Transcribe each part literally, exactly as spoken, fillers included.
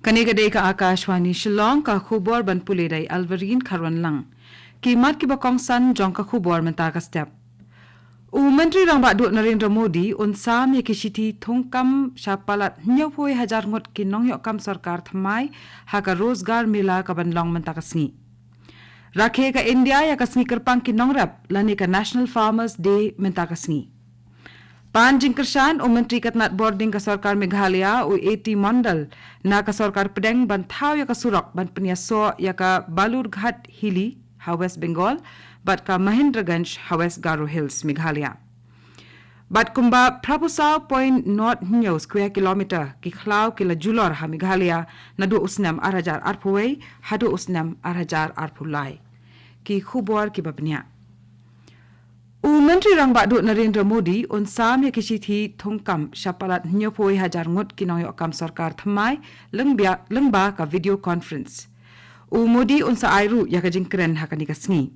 Kane ka dei ka Akashvani Shillong, ka khubor ban pule da i Alvarine Kharwanlang. Ki mat kiba kongsan jong ka khubor mynta ka step. U Myntri Rangbah Duh Narendra Modi un sam ïa ki shithi thungkam sha palat hynñiewphew hajar ngut ki nongïoh kam sorkar thymmai ha ka Rozgar Mela kaban long mynta ka sngi. Rakhe ka India ïa ka sngi kyrpang ki nongrep lane ka National Farmers Day mynta ka sngi. Pan jingkyrshan, u Myntri ka tnat bording ka sorkar Meghalaya, u A T Mondal, na ka sorkar pdeng ban thaw ïa ka surok ban pynïasoh ïa ka Balurghat Hilly ha West Bengal bad ka Mahendraganj ha West Garo Hills, Meghalaya. Bad kumba phraphew saw point nod hynñiew square kilometer ki khlaw ki la julor ha Meghalaya naduh u snem ar hajar arphew wei haduh u snem ar hajar arphew lai. Ki khubor kiba bniah. U Myntri Rangbah Duh Narendra Modi un sam ïa ki shithi thungkam sha palat hynñiewphew hajar ngut ki nongïoh kam sorkar thymmai lyngba, lyngba ka video conference. U Modi un sa ai ruh ïa ka jingkren ha kane ka sngi.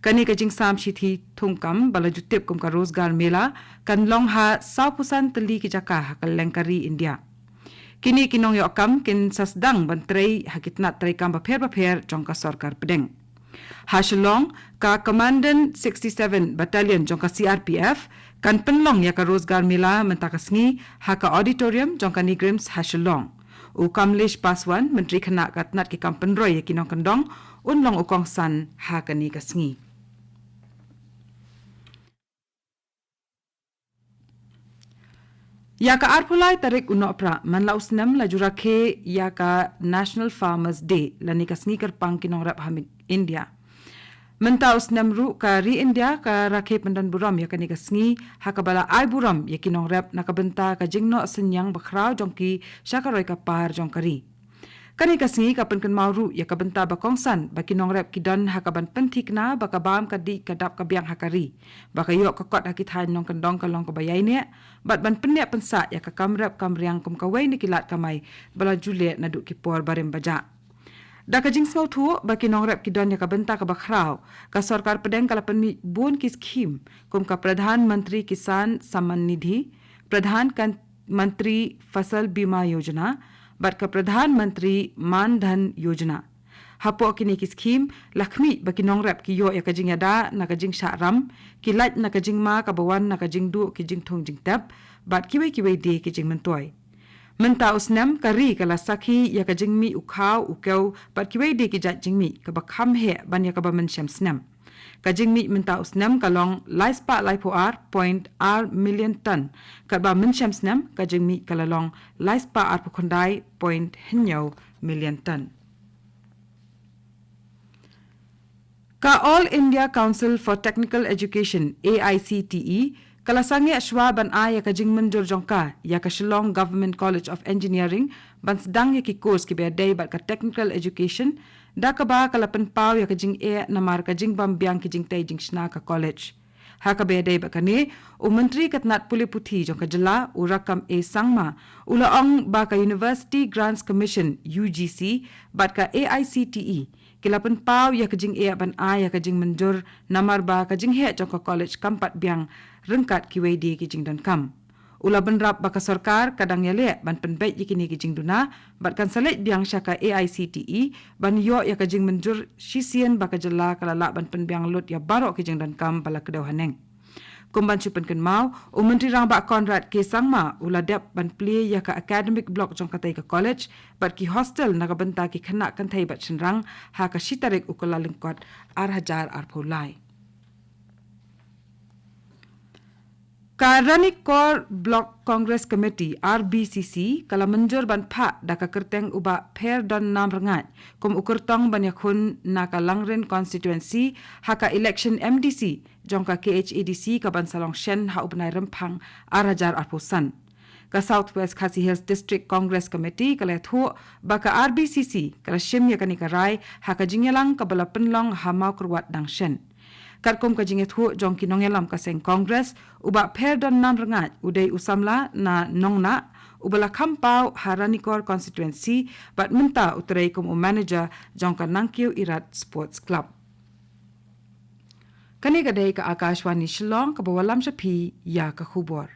Kane ka jingsam shithi thungkam ba la ju tip kum ka Rozgar Mela kan long ha sawphew san tylli ki jaka ha kylleng ka ri India. Kine ki nongïoh kam kin sa sdang ban trei ha ki tnat treikam bapher bapher jong ka sorkar pdeng. Ha Shillong, ka Commandant sixty-seven Battalion jong ka C R P F kan pynlong ïa ka Rozgar Mela mynta ka sngi ha ka auditorium jong ka NEIGRIHMS ha Shillong. U Kamlesh Paswan, Myntri Khynnah ka tnat ki kam pynroi ïa ki nongkyndong, un long u kongsan ha kane ka sngi. Ïa ka arphew lai tarik u Nohprah man la u snem la ju rakhe ïa ka National Farmers Day lane ka sngi kyrpang ki nongrep ha India. Mynta u snem ruh ka ri India ka rakhe pyndonburom ïa kane ka sngi ha kaba la ai burom ïa ki nongrep na ka bynta ka jingnoh synñiang bakhraw jong ki sha ka roi ka par jong ka ri. Kane ka sngi ka pynkynmaw ruh ïa ka bynta ba kongsan ba ki nongrep ki don ha kaban pynthikna ba ka bam ka dih ka dap ka biang ha ka ri, ba ka ïoh ka kot ha ki thaiñ nongkyndong ka long kaba ïaineh, bad ban pynneh pynsah ïa ka kam rep kam riang kum kawei na ki lad kamai ba la ju leh naduh ki por barim bajah. Da ka jingsngewthuh ba ki nongrep ki don ïa ka bynta kaba khraw, ka sorkar pdeng ka la pynmih bun ki skhim kum ka Pradhan Mantri Kisan Samman Nidhi, Pradhan Kan-, Mantri Fasal Bima Yojana bad ka Pradhan Mantri Man Dhan Yojana. Hapoh kine ki skhim la khmih ba ki nongrep ki ïoh ïa ka jingïada na ka jingshah ram, ki lait na ka jingma kaba wan na ka jingduh ki jingthung jingtep bad kiwei kiwei de ki jingmyntoi. Mynta u snem ka ri ka la sakhi ïa ka jingmih u khaw u kew bad kiwei de ki jait jingmih kaba kham heh ban ïa kaba mynshem snem. Ka jingmih mynta u snem ka long lai spah laiphew ar point ar million ton, katba mynshem snem ka jingmih ka la long lai spah arphew khyndai point hynñiew million ton. Ka All India Council for Technical Education, A I C T E, ka la sangeh shuwa ban ai ïa ka jingmynjur jong ka ïa ka Shillong Government College of Engineering ban sdang ïa ki course kiba dei bad ka technical education, da kaba ka la pynpaw ïa ka jingeh namar ka jingbym biang ki jingtei jingshna ka college. Ha kaba dei bad kane, u Myntri ka tnat pule puthi jong ka jylla, u Rakkam A Sangma, u la ong ba ka University Grants Commission, U G C, bad ka A I C T E ki la pynpaw ïa ka jingeh ban ai ïa ka jingmynjur namar ba ka jingheh jong ka college kam pat biang ryngkat kiwei de ki jingdonkam. U la bynrap ba ka sorkar ka dang ïaleh ban pynbeit ïa kine ki jingduna bad kan sa leit biang sha ka A I C T E ban ïoh ïa ka jingmynjur shisien ba ka jylla ka la lah ban pynbiang lut ïa baroh ki jingdonkam ba la kdew haneng. Kum ban shu pynkynmaw, u Myntri Rangbah Conrad K Sangma u la dep ban plie ïa ka academic block jong katei ka college bad ki hostel na ka bynta ki khynnah kynthei bad shynrang ha ka shi tarik u Kyllalyngkot ar hajar arphew lai. Ka Ranikor Block Congress Committee, R B C C, ka la mynjur ban phah da ka kyrteng u Bah Pherdon Namrngaj kum u kyrtong ban ïakhun na ka Langrin Constituency ha ka election M D C jong ka K H A D C kaban sa long shen ha u bnai Rymphang ar hajar arphew san. Ka South West Khasi Hills District Congress Committee ka la ïathuh ba ka R B C C ka la shim ïa kane ka rai ha ka jingïalang kaba la pynlong ha Mawkyrwat dang shen. Katkum ka jingïathuh jong ki nongïalam ka seng Congress, u Bah Pherdon Namrngaj u dei u samla na Nongnah uba la kham paw ha Ranikor Constituency bad mynta u trei kum u manager jong ka Nangkiew Irat Sports Club. Kane ka dei ka Akashvani Shillong kaba wallam sha phi ïa ka khubor.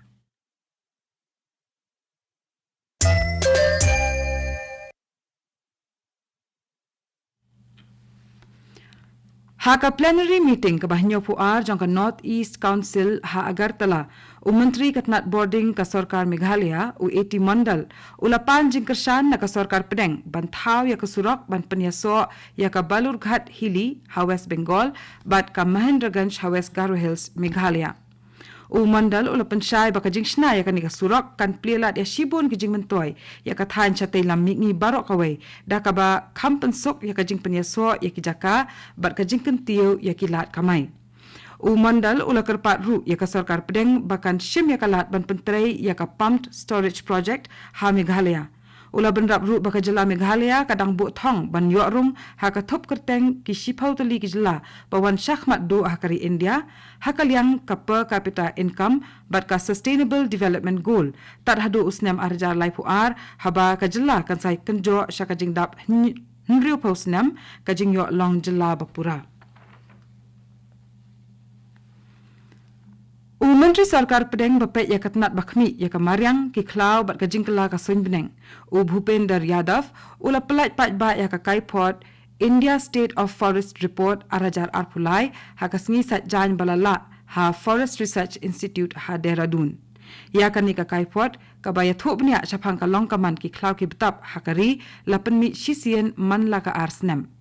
Ha ka plenary meeting kaba hynñiewphew ar jong ka North East Council ha Agartala, u Myntri ka tnat bording ka Sorkar Meghalaya, u A T Mondal, u la pan jingkyrshan na ka Sorkar Pdeng ban thaw ïa ka surok ban pynïasoh ïa ka Balurghat Hilly ha West Bengal bad ka Mahendraganj ha West Garo Hills, Meghalaya. U Mondal u la pynshai ba ka jingshna ïa kane ka surok kan plie lad ïa shibun ki jingmyntoi ïa ka thaiñ shatei lam mihngi baroh kawei, da kaba kham pynsuk ïa ka jingpynïasoh ïa ki jaka bad ka jingkyntiew ïa ki lad kamai. U Mondal u la kyrpad ruh ïa ka Sorkar Pdeng ba kan shim ïa ka lad ban pyntrei ïa ka Pumped Storage Project ha Meghalaya. U la bynrap ruh ba ka jylla Meghalaya ka dang buh thong ban ïoh rung ha ka thup kyrteng ki shiphew tylli ki jylla ba wan shakhmat duh ha ka ri India, ha ka liang ka per capita income bad ka Sustainable Development Goal, tad haduh u snem ar hajar laiphew ar, haba ka jylla kan sa kynjoh sha ka jingdap hynñi-, hynriewphew snem ka jingïoh long jylla ba pura. U Myntri Sorkar Pdeng ba peit ïa ka tnat ba khmih ïa ka mariang, ki khlaw bad ka jingkylla ka suiñ bneng, u Bhupender Yadav, u la pyllait paidbah ïa ka kaiphod India State of Forest Report ar hajar arphew lai ha ka sngi Saitjaiñ ba la lah ha Forest Research Institute ha Dehradun. Ïa kane ka kaiphod kaba ïathuh bniah shaphang ka long ka man ki khlaw ki btap ha ka ri la pynmih shisien man la ka ar snem.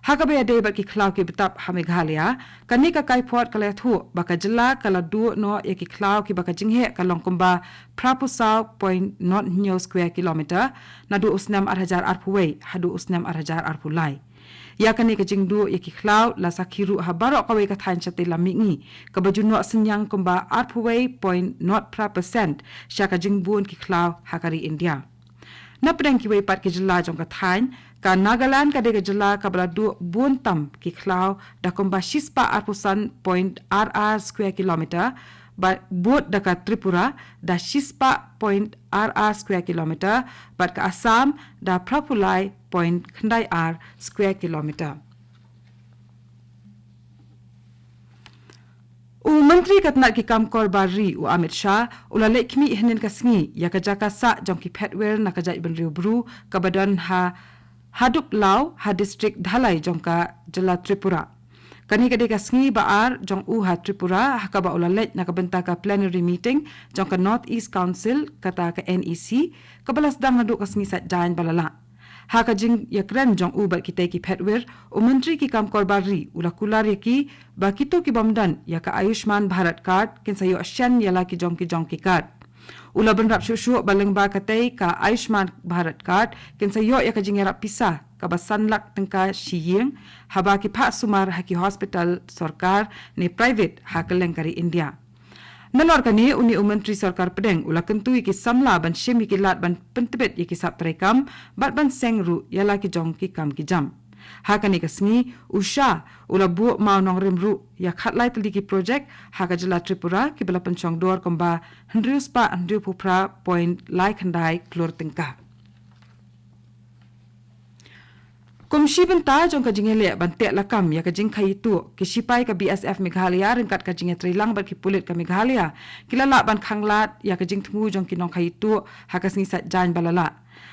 Ha kaba ïadei bad ki khlaw ki btap ha Meghalaya, kane ka kaiphod ka la ïathuh ba ka jylla ka la duh noh ïa ki khlaw kiba ka jingheh ka long kumba phraphew saw point nought hynñiew square kilometer naduh u snem ar hajar arphew wei haduh u snem ar hajar arphew lai. Ïa kane ka jingduh ïa ki khlaw la sakhi ruh ha baroh kawei ka thaiñ shatei lam mihngi, kaba ju noh synñiang kumba arphew wei point nought phra percent sha ka jingbun ki khlaw ha ka ri India. Na pdeng kiwei pat ki jylla jong ka thaiñ, ka Nagaland ka dei ka jylla kaba la duh bun tam ki khlaw da kumba shispah arphew san point ar ar square kilometer, bad bud da ka Tripura da shispah point ar ar square kilometer, bad ka Assam da phraphew lai point khyndai ar square kilometer. U Myntri ka tnat ki kam kor bar ri, u Amit Shah, u la leit khmih hynnin ka sngi ïa ka jaka sah jong ki phetwir na ka jaitbynriew Bru kaba don ha Haduklaw ha district Dhalai jong ka jylla Tripura. Kane ka dei ka sngi ba ar jong u ha Tripura, ha kaba u la leit na ka bynta ka plenary meeting jong ka North East Council, kata ka N E C, kaba la sdang naduh ka sngi Saitjaiñ ba la lah. Ha ka jingïakren jong u bad kitei ki phetwir, u Myntri ki kam kor bar ri u la kular ïa ki ba kito ki bym don ïa ka Ayushman Bharat Card kin sa ïoh shen ïa la ki jong ki jong ki card. U la bynrap shuh shuh ba lyngba katei ka Ayushman Bharat Card kin sa ïoh ïa ka jingïarap pisa kaba san lak tyngka shi ïing, haba ki phah sumar ha ki hospital sorkar ne private ha kylleng ka ri India. Nalor kane, une u Myntri Sorkar Pdeng u la kyntu ïa ki samla ban shim ïa ki lad ban pyntbit ïa ki sap treikam bad ban seng ruh ïa la ki jong ki kam ki jam. Ha kane ka sngi, u Shah u la buh mawnongrim ruh ïa khatlai tylli ki projek ha ka jylla Tripura kiba la pynshong dor kumba hynriew spah hynriewphew phra point lai khyndai klur tyngka. Kum shi bynta jong ka jingïaleh ban teh lakam ïa ka jingkhaïi tuh, ki shipai ka B S F Meghalaya ryngkat ka jingïatreilang bad ki pulit ka Meghalaya ki la lah ban khanglad ïa ka jingthmu jong ki nongkhaïi tuh ha ka sngi Saitjaiñ ba la lah.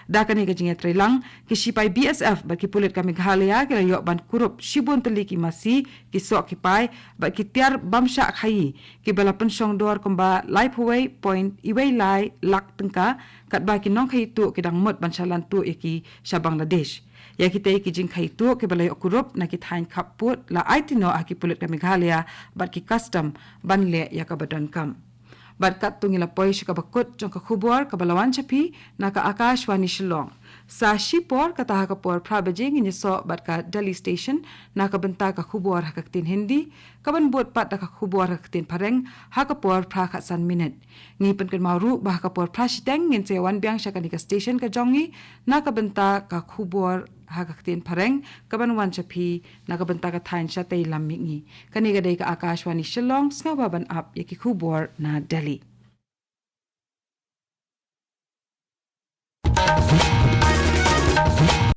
Da kane ka jingïatreilang, ki shipai B S F bad ki pulit ka Meghalaya ki la ïoh ban kurup shibun tylli ki masi, ki soh ki pai bad ki tiar bym shah khaïi, kiba la pynshong dor kumba laiphew wei point iwei lai lak tyngka, katba ki nongkhaïi tuh ki dang mut ban shalan tuh ïa ki sha Bangladesh. Ïa kitei ki jingkhaïi tuh kiba la ïoh kurup na ki thaiñ khappud la aiti noh ha ki pulit ka Meghalaya bad ki custom ban leh ïa kaba donkam. Bad katto ngi la poi sha kaba kut jong ka khubor kaba la wan sha phi na ka Akashvani Shillong. Sa shipor, kata ha ka por phra baje, ngin ïasoh bad ka Delhi Station na ka bynta ka khubor ha ka ktien Hindi, kaban bud pat da ka khubor ha ka ktien Phareng ha ka por phra khatsan minit. Ngi pynkynmaw ruh ba ha ka por phra shiteng ngin sa ïawan biang sha kane ka station ka jong ngi na ka bynta ka khubor ha ka ktien Phareng kaban wan sha phi na ka bynta ka thaiñ shatei lam mihngi. Kane ka dei ka Akashvani Shillong, sngewbha ban ap ïa ki khubor na Delhi.